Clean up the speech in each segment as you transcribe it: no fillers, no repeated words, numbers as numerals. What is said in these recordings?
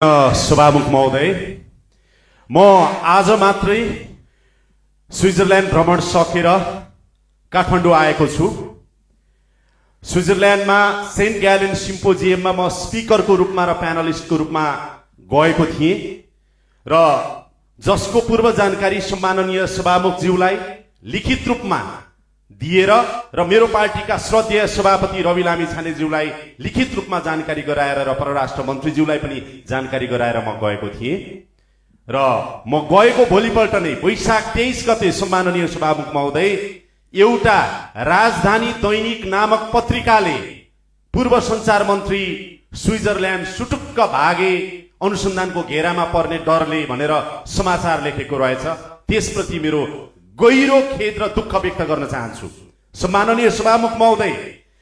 सभामुख महोदय, म आज मात्रै स्विजरल्यान्ड भ्रमण सकेर काठमाडौँ आएको छु। स्विजरल्यान्डमा सेन्ट ग्यालेन सिम्पोजियममा म स्पिकरको रूपमा र प्यानलिस्टको रूपमा गएको थिएँ र जसको पूर्व जानकारी सम्माननीय सभामुखज्यूलाई लिखित रूपमा दिएर र मेरो पार्टीका श्रद्धेय सभापति रवि लामिछानेज्यूलाई लिखित रूपमा जानकारी गराएर र परराष्ट्र मन्त्रीज्यूलाई पनि जानकारी गराएर म गएको थिएँ र म गएको भोलिपल्ट नै वैशाख 23 गते सम्माननीय सभामुख महोदय एउटा राजधानी दैनिक नामक पत्रिकाले पूर्व सञ्चार मन्त्री स्विजरल्यान्ड सुटुक्क भागे अनुसन्धानको घेरामा पर्ने डरले भनेर समाचार लेखेको रहेछ। त्यसप्रति मेरो गहिरो खेद र दुःख व्यक्त गर्न चाहन्छु। सम्माननीय सभामुख महोदय,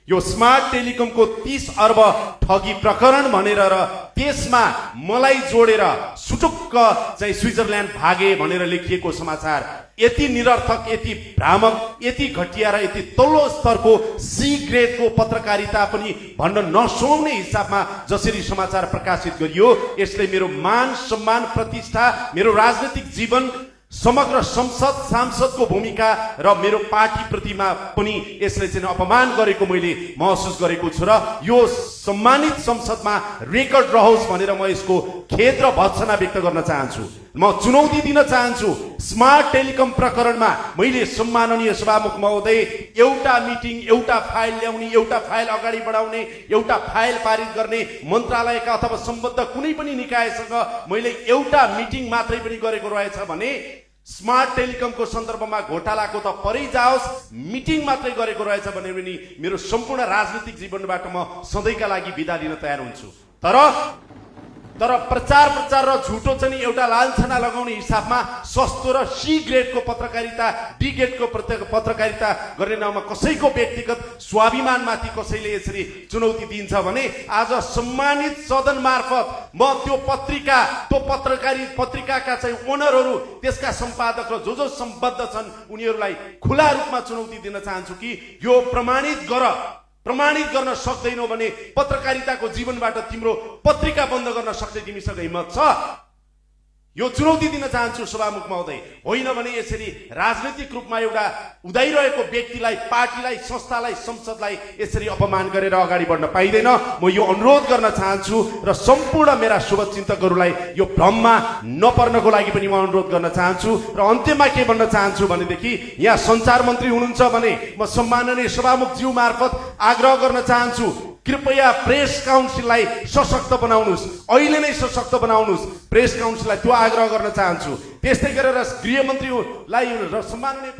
यो स्मार्ट टेलिकमको 30 अर्ब ठगी प्रकरण भनेर र त्यसमा मलाई जोडेर सुटुक्क चाहिँ स्विजरल्यान्ड भागे भनेर लेखिएको समाचार यति निरर्थक, यति भ्रामक, यति घटिया र यति तल्लो स्तरको सी ग्रेडको पत्रकारिता पनि भन्न नसुहाउने हिसाबमा जसरी समाचार प्रकाशित गरियो, यसले मेरो मान सम्मान प्रतिष्ठा, मेरो राजनीतिक जीवन, समग्र संसद सांसदको भूमिका र मेरो पार्टी प्रतिमा पनि यसले चाहिँ अपमान गरेको मैले महसुस गरेको छु र यो सम्मानित संसदमा रेकर्ड रहोस् भनेर म यसको खेद र भर्त्सना व्यक्त गर्न चाहन्छु। म चुनौती दिन चाहन्छु। स्मार्ट टेलिकम प्रकरणमा मैले सम्माननीय सभामुख महोदय एउटा मिटिङ, एउटा फाइल ल्याउने, एउटा फाइल अगाडि बढाउने, एउटा फाइल पारित गर्ने मन्त्रालयका अथवा सम्बद्ध कुनै पनि निकायसँग मैले एउटा मिटिङ मात्रै पनि गरेको रहेछ भने स्मार्ट टेलिकमको सन्दर्भमा घोटालाको त परै जाओस्, मिटिङ मात्रै गरेको रहेछ भने पनि मेरो सम्पूर्ण राजनीतिक जीवनबाट म सधैँका लागि बिदा दिन तयार हुन्छु। तर प्रचार र झुटो चाहिँ एउटा लान्छना लगाउने हिसाबमा सस्तो र सी ग्रेडको पत्रकारिता, डी ग्रेडको पत्रकारिता गर्ने नाममा कसैको व्यक्तिगत स्वाभिमानमाथि कसैले यसरी चुनौती दिन्छ भने आज सम्मानित सदन मार्फत म त्यो पत्रिकाका चाहिँ ओनरहरू, त्यसका सम्पादक र जो सम्बद्ध छन् उनीहरूलाई खुला रूपमा चुनौती दिन चाहन्छु कि यो प्रमाणित गर्न सक्दैनौ भने पत्रकारिताको जीवनबाट तिम्रो पत्रिका बन्द गर्न सक्दै तिमीसँग हिम्मत छ? यो चुनौती दिन चाहन्छु सभामुख महोदय। होइन भने यसरी राजनीतिक रूपमा एउटा उदाइरहेको व्यक्तिलाई, पार्टीलाई, संस्थालाई, संसदलाई यसरी अपमान गरेर अगाडि बढ्न पाइँदैन। म यो अनुरोध गर्न चाहन्छु र सम्पूर्ण मेरा शुभचिन्तकहरूलाई यो भ्रममा नपर्नको लागि पनि म अनुरोध गर्न चाहन्छु। र अन्त्यमा के भन्न चाहन्छु भनेदेखि यहाँ सञ्चार मन्त्री हुनुहुन्छ भने म सम्माननीय सभामुखज्यू मार्फत आग्रह गर्न चाहन्छु, कृपया प्रेस काउन्सिललाई सशक्त बनाउनुहोस्, अहिले नै सशक्त बनाउनुहोस्। प्रेस काउन्सिललाई त्यो आग्रह गर्न चाहन्छु। त्यस्तै गरेर गृहमन्त्रीलाई र सम्माननीय